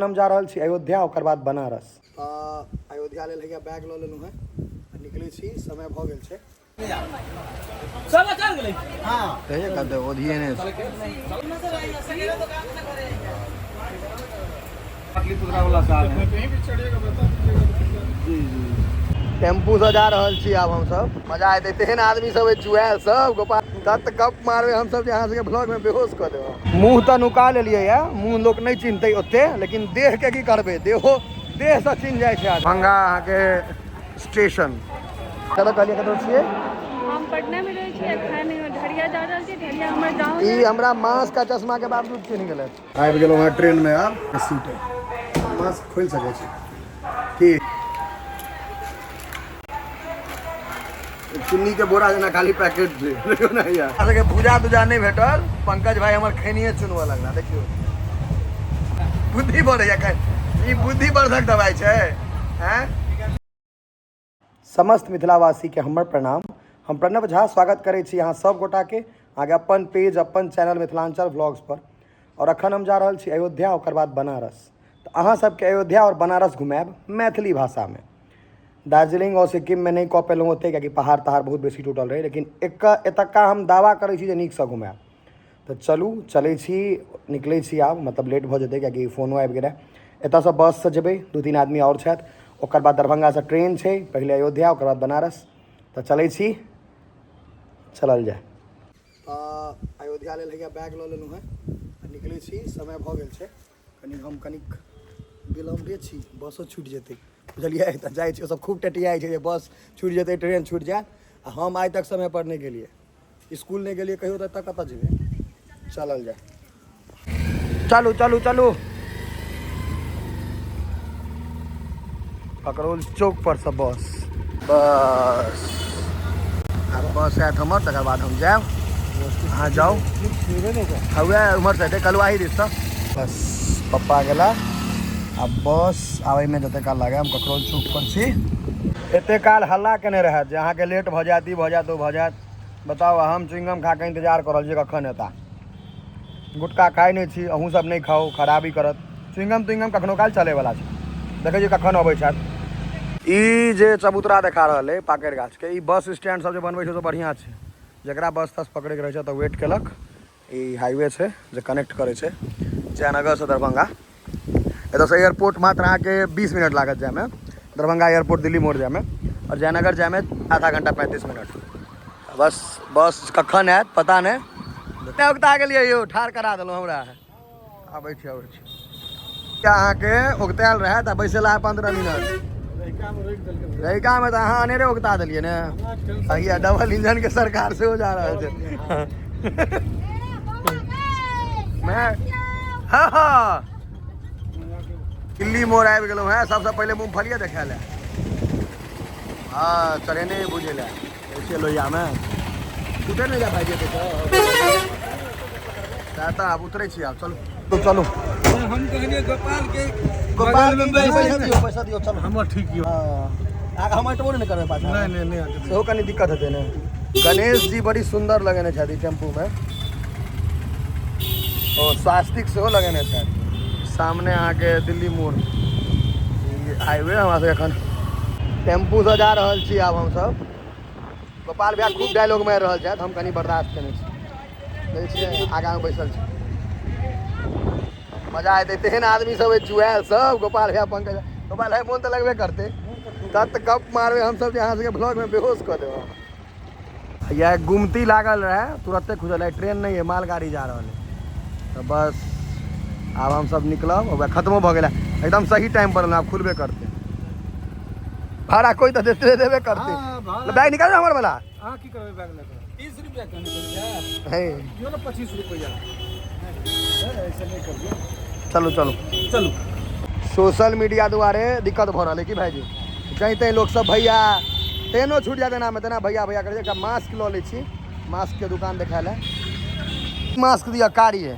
हम जा रहल छी अयोध्या, ओकर बाद बनारस। अयोध्या लेल हैया बैग लऽ लेलहुँ हेँ, निकलै छी, समय भऽ गेल छै। कहिए कतऽ ओधिए नहि। टेम्पू से जा रहल छी आब हमसब, मजा एतै। तेहन आदमी सब अछि चुआयल सब, गोपाल तत गप मारबै हमसब जे अहाँ सबके ब्लॉग में बेहोश कऽ देब। मुँह तऽ नुका लेलियै या, मुँह लोक नहि चिन्हतै ओते, लेकिन देह के की करबै, देहो देह से चिन्ह जाइ छै। दरभंगा अहाँके स्टेशन। कतऽ कहलियै कतऽ छियै? हम पटना में रहै छी, एखन ढरिया जा रहल छी, ढरिया हमर गाँव। ई हमरा मास्क आ चश्मा के बावजूद चिन्ह गेलै। आबि गेलहुँ हँ ट्रेन में, आब सीट है, मास्क खोलि सकै छी की? चुन्नी के बोरा जेना खाली पैकेट छै, देखियौ ने हैया। अहाँ सबके भूजा तुजा नहि भेटल, पंकज भाई हमर खैनिये चुनबऽ लगला। देखियौ बुद्धि बढ़ैया, ई बुद्धि वर्धक दवाइ छै। हैं समस्त मिथिलावासीके हमर प्रणाम। हम प्रणव झा स्वागत करै छी अहाँ सब गोटाके अहाँके अपन पेज अपन चैनल मिथिलांचल व्लॉग्स पर। और अखन हम जा रहल छी अयोध्या, ओकर बाद बनारस। तऽ अहाँ सबके अयोध्या और बनारस घुमायब मैथिली भाषामे। दार्जिलिंग और सिक्किममे नहि कऽ पेलहुँ ओतेक, कियाकि पहाड़ तहाड़ बहुत बेसी टूटल रहै, लेकिन एक एतुक्का हम दावा करै छी जे नीकसँ घुमायब। तऽ चलू चलै छी, निकलै छी आब, मतलब लेट भऽ जेतै कियाकि फोनो आबि गेलै। एतऽसँ बससँ जेबै, 2-3 आदमी आओर छथि। ओकर बाद दरभंगासँ ट्रेन छै, पहिले अयोध्या ओकर बाद बनारस। तऽ चलै छी, चलल जाय। तऽ अयोध्या लेल हैया बैग लऽ लेलहुँ हेँ, निकलै छी, समय भऽ गेल छै। कनि हम कनिक विलम्बे छी, बसो छूटि जेतै, बुझलियै? तऽ जाइ छी, ओसभ खूब टेटियाइ छै जे बस छूटि जेतै, ट्रेन छूटि जायत, आ हम आइ तक समयपर नहि गेलियै, स्कूल नहि गेलियै कहियो, तऽ एतऽ कतऽ जेबै। चलल जाय, चलू चलू चलू। ककरौल चौक पर से बस, बस आब बस आयत हमर, तकर बाद हम जायब। अहाँ जाउ, वएह उम्हर से हेतै, कलुआही दिससँ। बस पप्पा गेला, आब बस आबैमे जते काल लागै। हम ककरौल चौक पर छी। एते काल हल्ला केने रहए जे अहाँके लेट भऽ जायत, ई भऽ जायत, ओ भऽ जायत। बताउ, हम च्युइंगम खा कऽ इंतजार कऽ रहल छी कखन एता। गुटखा खाइ नहि छी, अहूँ सब नहि खाउ, खराबी करत। च्युइंगम त्युइंगम कखनो काल चलैवला छै। देखै छी कखन अबै छथि। ई जे चबूतरा देखा रहल अइ पाकरि गाछके, ई बस स्टैंड सब जे बनबै छै से बढ़िआँ छै, जकरा बस तस पकड़ैके रहै छै तऽ वेट केलक। ई हाईवे छै जे कनेक्ट करै छै जयनगरसँ दरभंगा। एतऽसँ एयरपोर्ट मात्र अहाँके 20 मिनट लागत जाइमे, दरभंगा एयरपोर्ट दिल्ली मोड़ जाइमे, आओर जयनगर जाइमे आधा घंटा 35 मिनट। बस बस कखन आयत पता नहि। उगता गेलियै यौ, ठाढ़ करा देलहुँ हमरा। आबै छी, आबै छी। क्या अहाँके उगतायल रहै तऽ बैसेला 15 मिनट रहिकामे, तऽ अहाँ अनेरे उगता देलियै ने। भैया डबल इंजन के सरकार सेहो जा रहल छै। मैं हाँ हाँ दिल्ली मोड़ आबि गेलहुँ हेँ। सबसँ पहिले मूँगफलिए देखा लए। हाँ चढ़ेने बुझे लए ऐसे लोहियामे उतर नहि जा भाई जेतै तऽ आब उतरै छी आब। चलू चलू। हम कहलियै गोपाल के गोपाल में पैसा दियौ, पैसा दियौ, चलू। हमर ठीक यौ। हाँ, हम अटबो नहि करबै पाछा। नहि नहि नहि, सेहो कनि दिक्कत हेतै ने। गणेश जी बड़ी सुन्दर लगेने छथि टेम्पू में, ओ स्वास्तिक सेहो लगेने छथि। सामने अहाँके दिल्ली मोड़ हाईवे। हमरा सबके एखन टेम्पूसँ जा रहल छी आब हमसब। गोपाल भैया खूब डायलॉग मारि रहल छथि, हम कनि बर्दाश्त केने छी। देखै छियै आगाँमे बैसल छी, मजा एतै। तेहन आदमी सब अछि चुआयल सब, गोपाल भैया पंकज गोपाल भाई, मोन तऽ लगबे करतै। तत गप मारबै हमसब जे अहाँ सबके ब्लॉग में बेहोश कऽ देब। यह गुमती लागल रहे, तुरते खुजल है। ट्रेन नहीं है, मालगाड़ी जा रहल है। तऽ बस आब हमसब निकलब। ओकरा खत्मो भऽ गेलै, एकदम सही टाइम पर आब खुलबे करतै। भाड़ा कोई तऽ देते देबे करतै। बैग निकाल हमर वाला। अहाँ की करबै बैग लऽ कऽ? 30 रुपया कम करियै हे दियौ ने, 25 रुपया ऐसे नहि करियौ। चलू चलू चलू। सोशल मीडिया दुआरे दिक्कत भऽ रहल है कि भाईजी, जैते लोक सब भैया ट्रेनो छूट जाए तेना में तेना भैया भैया करै छै। एकटा मास्क लऽ लै छी, मास्क के दुकान देखा लए। मास्क दिअ, कारी है।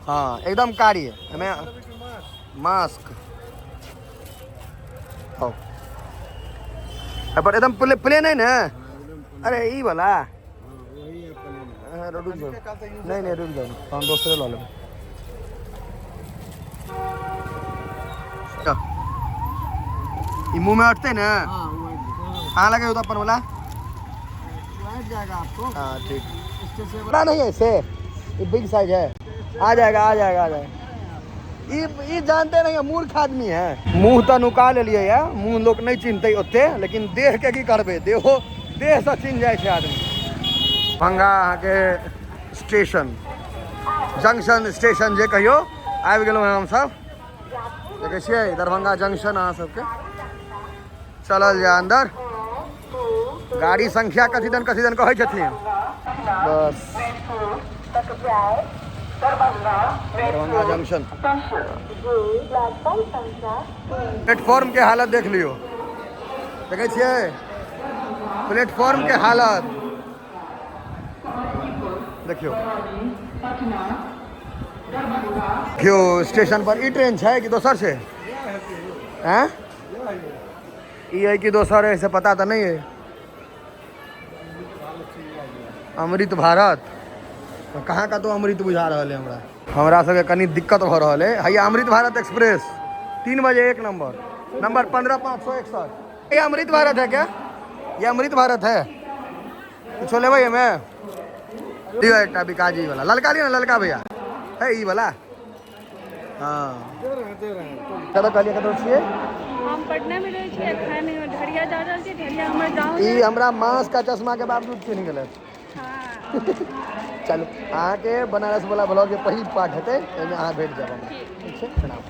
हाँ एकदम कारी है। एहिमे मास्क हौ एहिपर एकदम प्लेन है ने। अरे ई वाला रुक जाउ, नहि नहि रुक जाउ, तहन दोसरे लऽ लेबै। ई मुंह में अटते ने? हाँ, वो कहाँ लगे हो तो अपन वाला? बैठ जाएगा आपको। हाँ ठीक। स्टेशन। बड़ा नहीं है इसे, ये बिग साइज है। आ जाएगा, आ जाएगा, आ जाएगा। ई जानते नहीं है, मूर्ख आदमी है। मुंह तो नुका लेलिए या, मुंह लोग नहीं चिन्हते ओते, लेकिन देह के की करबे, देहो देह से चिन्ह जाए छै आदमी। दरभंगा अहाँके स्टेशन, जंक्शन स्टेशन जे कहियो, आबि गेलहुँ हँ हमसब। देखै छियै दरभंगा जंक्शन अहाँ सबके। चलल जाय अंदर। गाड़ी संख्या कथी दन कथी दन कहै छथिन। बस दरभंगा जंक्शन प्लेटफॉर्म के हालत देख लियो। देखै छियै प्लेटफॉर्म के हालत देखियो। देखियो स्टेशन पर ई ट्रेन छै कि दोसर छै? हैं, ई है कि दोसर है से पता तो नहीं है। अमृत भारत तो कहाँ का तो अमृत बुझा रहा है हमरा। हमरा सबके कनी दिक्कत भ रहल है। हैया अमृत भारत एक्सप्रेस 3 बजे 1 नंबर, नंबर 15,561। ये अमृत भारत है क्या? ये अमृत भारत है। कुछो लेबै एहिमे? दियौ एकटा बिकाजी वाला ललका लियौ ने, ललका भैया है ई वाला। हाँ दे रहे हैं, दे रहे हैं। कतऽ कहलियै, कतऽ छियै? हम पटना में रहै छी, एखन ढरिया जा रहल छी। ढरिया हमर गाँव। ई हमरा मास्क आ चश्मा के बावजूद चिन्ह गेलै। हाँ। चलू, अहाँके बनारस वाला ब्लॉग के पहिल पार्ट हेतै, एहिमे अहाँ भेट जायब हमरा। ठीक छै, प्रणाम।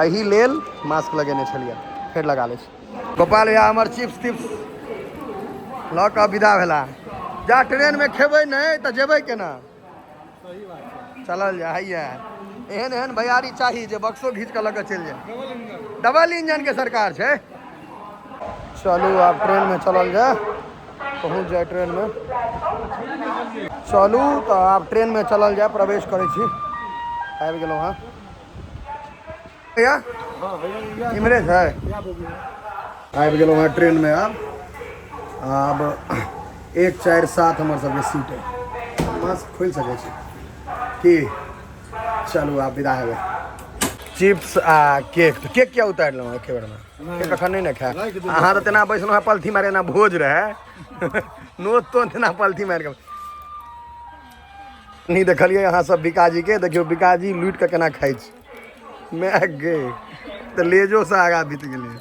एहि लेल मास्क लगेने छलियै, फेर लगा लै छी। गोपाल भैया हमर चिप्स तिप्स लऽ कऽ विदा भेला। जा ट्रेनमे खेबै नहि तऽ जेबै केना? सही बात है। चलल जा। हैया एहन एहन भैयारी चाही जे बक्सो घीच कऽ लऽ कऽ चलि जाय। Double engine. डबल इंजन के सरकार छै। चलू आब ट्रेन में चलल जाय, पहुँच जाय ट्रेन में। चलू तऽ आब ट्रेन में चलल जाय, प्रवेश करै छी। आबि गेलहुँ हँ भैया। हाँ भैया। इम्हरे छै। या बोगी है। आबि गेलहुँ हँ ट्रेन में। आब आब 1 4 7 हमर सबके सीट है। मास्क खोलि सकै छी की? चलू आब विदा हेबै। चिप्स आ केक, तऽ केक किया उतारि लेलहुँ एके बेरमे? केक एखन नहि ने खायब। अहाँ तऽ तेना बैसलहुँ हँ पलथी मारि, एना भोज रहै नोत तोत, तेना पलथी मारि कऽ नहि देखलियै अहाँ सब बिकाजी के। देखियौ बिकाजी लूटि कऽ केना खाइ छै। माय गे, तऽ लेजोसँ आगाँ बीत गेलै।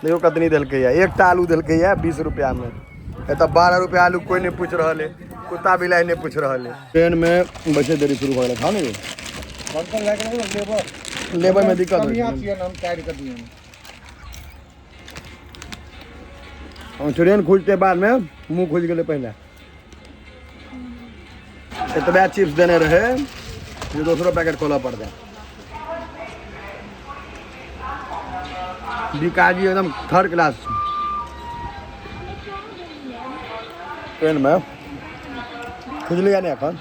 देखियौ कतनी देलकैया, एकटा आलू देलकैया 20 रुपैआमे। एतऽ 12 रुपैआ आलू कोइ नहि पूछि रहल है, कुत्ता बिलाइ नहि पूछि रहल है। ट्रेनमे बैसे देरी शुरू भऽ गेलै। खाउ ने यौ। बर्तन लए के लेबर। लेबरमे दिक्कत होइ कमिया छै। छियै हम काटि कऽ दियौ। ट्रेन खुजते बादमे मुँह खुजि गेलै। पहिले एतबे चिप्स देने रहै जे दोसरो पैकेट खोलऽ पड़तै। बिकाजी एकदम थर्ड क्लास ट्रेनमे खुजलैया नहि एखन,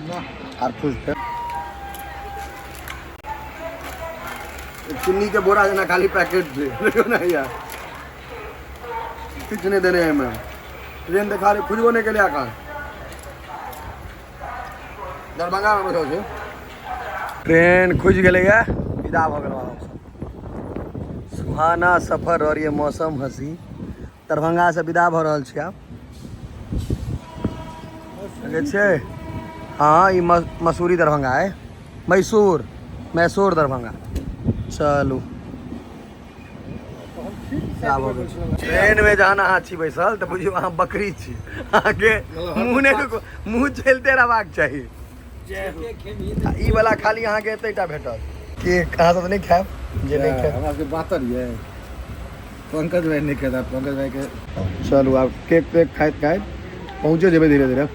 आर खुजतै। चीनी के बोरा जेना खाली पैकेट छै। देखियौ ने हैया, किछु नहि देने एहिमे। ट्रेन देखा रहे खुजबो नहि केलै एखन। दरभंगामे बैठल छी, ट्रेन खुजि गेलैया, विदा भऽ गेलहुँ हमसब। सुहाना सफर और ये मौसम हसी। दरभंगा से विदा भऽ रहल छी आब। देखै छियै? हाँ, ई मसूरी दरभंगा है, मैसूर, मैसूर दरभंगा। चलू ट्रेन में जहन अहाँ छी बैसल तऽ बुझियौ अहाँ बकरी छी, अहाँके मुँह नहि रुको, मुँह चलिते रहबाक चाही। आ ई वाला खाली अहाँके एतेटा भेटत। केक अहाँ सब नहि खायब, जे नहि खायब। हमरा सबके बातर ये पंकज भाई नहि खेता, पंकज भाई के। चलू आब केक तेक खाइत खाइत पहुँचे जेबै धीरे धीरे।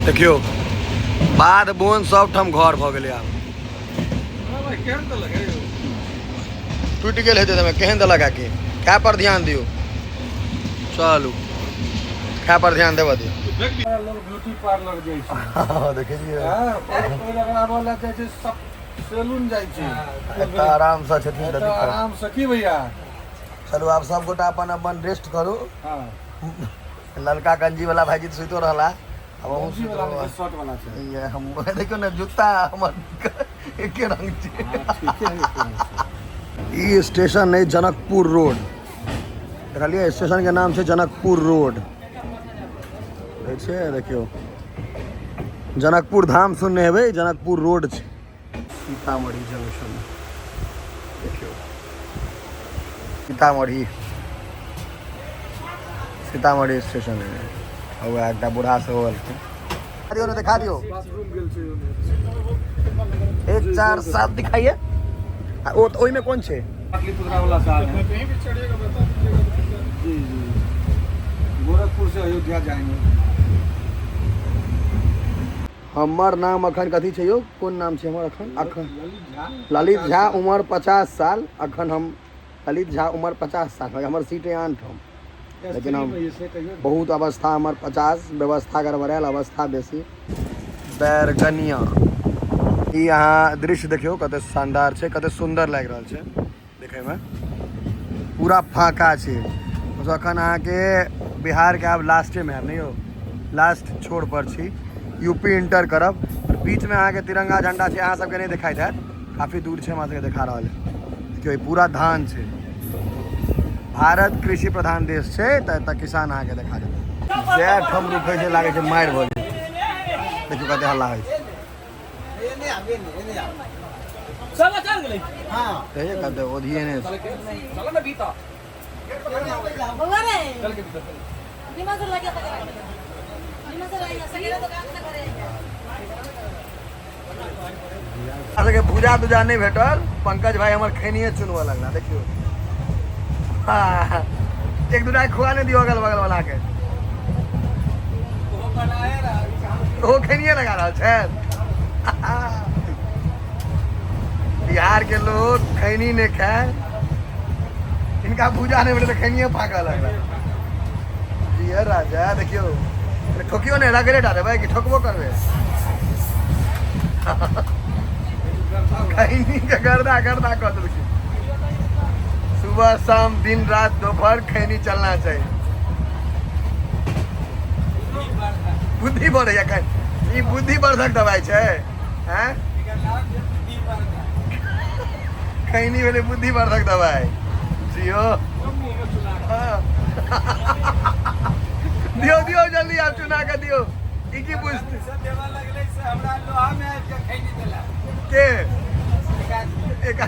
देखियौ बाध बोन सब ठाम घर भऽ गेलै आब। टूटि गेल हेतै तऽ केहन देलक आके। खाय पर ध्यान दियौ। चलू खाय पर ध्यान देबऽ दियौ। लोग ब्यूटी पार्लर जाइ छै। हँ, देखै छियै। हँ, ओहि लगराबऽ लए जाइ छै, सब सैलून जाइ छै। एतऽ आरामसँ छथिन तऽ एतऽ दिक्कत। आराम से की भैया। चलू आब सब गोटा अपन अपन रेस्ट करू। हाँ। ललका गंजी वाला भाईजी तऽ सुइतो रहला। आब अहूँ जी वाला नहि छै, शर्ट वाला छै। ये हम देखियौ ने जूता हमर एके रंग छै। हाँ, ठीके है, एके रंग छै। ई स्टेशन अइ जनकपुर रोड, देखलियै? स्टेशन के नाम छै जनकपुर रोड। देखै छियै? देखियौ, जनकपुर धाम सुनने हेबै, जनकपुर रोड छै। सीतामढ़ी जंक्शन देखियौ, सीतामढ़ी, सीतामढ़ी स्टेशन है। वएह एकटा बूढ़ा सेहो एलखिन। दियौ ने, देखा दियौ। बाथरूम गेल छै ओने। 1 4 7 दिखाइए। आ ओ ओहिमे कोन छै? पाटलिपुत्रा वाला साल है। कहीं भी चढ़िएगा, बता दीजिएगा तो फिर। जी जी, गोरखपुर से अयोध्या जाएंगे। हमर नाम अखन कथी छै यौ? कोन नाम छै हमर अखन अखन? ललित झा। ललित झा, उमर 50 साल। अखन हम ललित झा, उमर 50 साल। हमर सीट है आन ठाम, लेकिन हम से कहियो। बहुत अवस्था हमर 50, व्यवस्था गड़बड़ायल, अवस्था बेसी। बैरगनिया। ई अहाँ दृश्य देखियौ, कते शानदार छै, कते सुन्दर लागि रहल छै देखैमे। पूरा फाँका छै। हमसब अखन अहाँके बिहारके आब लास्टेमे आयब, नहि यौ, लास्ट छोर पर छी। यूपी इंटर करब। बीचमे अहाँके तिरंगा झंडा छै। अहाँ सबके नहि देखाइत हैत, काफी दूर छै, हमरा सबके देखा रहल है। देखियौ, ई पूरा धान छै। भारत कृषि प्रधान देश छै, तऽ एतऽ किसान अहाँके देखा देत। जै ठाम रुकै छै, लागै छै मारि भऽ जेतै। देखियौ कते हल्ला होइ छै। कहियै कते ओधिये नहि छै। बउआ रे, निमन से लगे, निमन से लगे सगरे दुकान से करे। हमरा सबके भूजा तुजा नहि भेटल। पंकज भाई हमर खैनिये चुनबऽ लगला। देखियौ, हाँ, एक दूटा के खुआ नहि दियौ अगल बगल वाला के। ओ खैनिये लगा रहल छथि। बिहार के लोग खैनी नहि खाय। हिनका भूजा नहि भेटल तऽ खैनिये फाँकऽ लगला। ये राजा, देखियौ, ठोकियो नहि, रगड़े टा देबै कि ठोकबो करबै? खैनी के गर्दा गर्दा कऽ देलखिन। सुबह शाम, दिन रात, दोपहर खैनी चलना चाहिए। बुद्धि बढ़ैया खैनी। ई बुद्धि वर्धक दवाइ छै। हैं, खैनी भेलै बुद्धि वर्धक दवाइ। जियो। हाँ। दियौ दियौ जल्दी, आब चुना के दियौ। ई की बुझतै के एक।